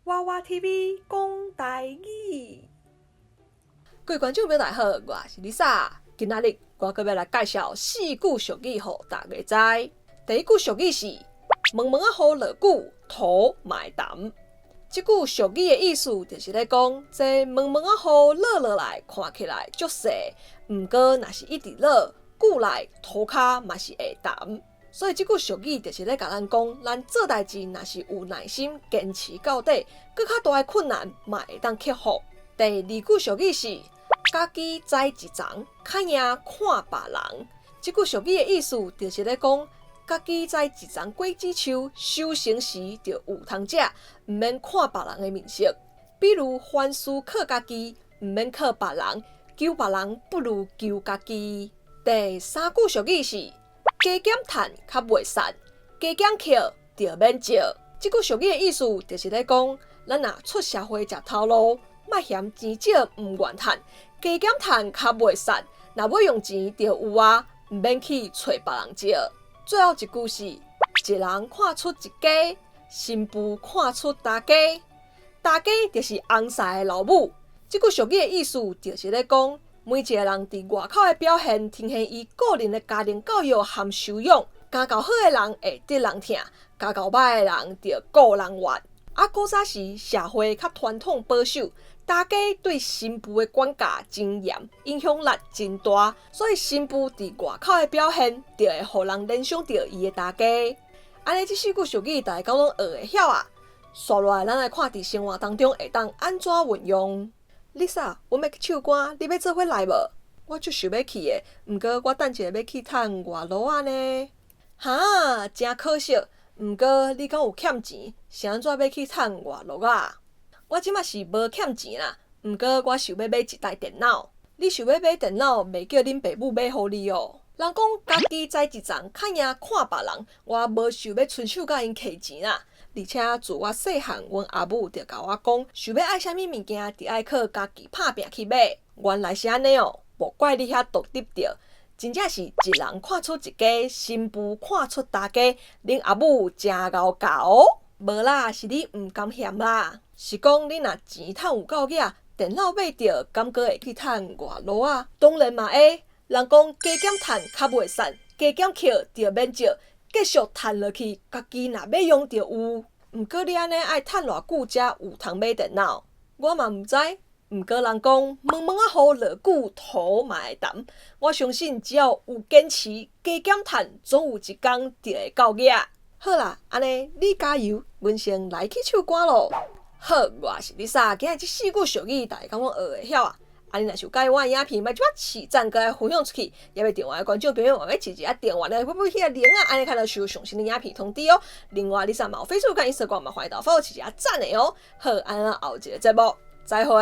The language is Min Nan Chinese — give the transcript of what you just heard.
娃娃 TV 講台語。各位觀眾朋友大家好，我是 Lisa。今仔日我閣欲來介紹四句俗語予大家知。第一句俗語是：毛毛仔雨落久，塗嘛會澹。這句俗語的意思就是咧講，這毛毛仔雨落落來，看起來足細，毋過若是一直落，久來塗跤嘛是會澹。所以這句俗語就是咧共咱講，咱做代誌若是有耐心，堅持到底，閣較大的困難嘛會當克服。第二句俗語是：家己栽一叢，較贏看別人。這句俗語的意思就是咧講，家己栽一叢果子樹，收成時就有通食，毋免看別人的面色。比如凡事靠家己，毋免靠別人，求別人不如求家己。第三句俗語是：加減趁較袂散，加減抾就免借。這句俗語的意思就是咧講，咱若出社會食頭路，莫嫌錢少毋願趁，加減趁較袂散。若欲用錢就有啊，毋免去揣別人借。最後一句是：一人看出一家，新婦看出大家。大家就是翁婿的老母。這句俗語的意思就是咧講，每一個人佇外口的表現，呈現伊個人的家庭教育和修養。家教好的人會得人疼，家教歹的人就顧人怨。啊，古早時社會較傳統保守，大家對新婦的管教真嚴，影響力真大，所以新婦佇外口的表現，就會予人聯想著伊的大家。按呢，這四句俗語大家攏學會曉啊。紲落來，咱來看佇生活當中會當按怎運用。Lisa，阮欲去唱歌，你欲做伙來無？我足想欲去的，毋過我等一下欲去趁外路仔呢。哈，誠可惜。毋過你敢有欠錢？是按怎欲去趁外路仔？我這馬是無欠錢啦，毋過我想欲買一台電腦。你想欲買電腦，袂叫恁爸母買予你哦。人講家己栽一叢，較贏看別人。我無想欲伸手共𪜶提錢啦。而且自我細漢，阮阿母就共我講，想欲愛啥物物件，就愛靠家己拍拚去買。原來是按呢哦，無怪你遐獨執著。真正是一人看出一家，新婦看出大家。恁阿母誠𠢕教哦。無啦，是你毋甘嫌啦。是講你若錢趁有夠額，電腦買著，敢閣會去趁外路仔？當然嘛會。人講加減趁較袂散，加減抾就免借，繼續趁落去，家己若欲用就有。毋過你按呢愛趁偌久才有通買電腦？我嘛毋知。毋過人講毛毛仔雨落久，塗嘛會澹。我相信只要有堅持，加減趁，總有一工就會到額。好啦，按呢你加油，阮先來去唱歌囉。好，我是 Lisa，今日這四句俗語，大家敢攏學會曉啊？啊，你若是有佮意我的影片，欲這擺起讚，閣來分享出去，也欲訂閱的觀眾朋友，嘛欲按一下訂閱的噗噗彼个鈴仔，按呢較會收到上新的影片通知哦。另外，Lisa 嘛有 Facebook 佮 Instagram 嘛歡迎到 follow 按一下讚的哦。好，按呢後一個節目再會。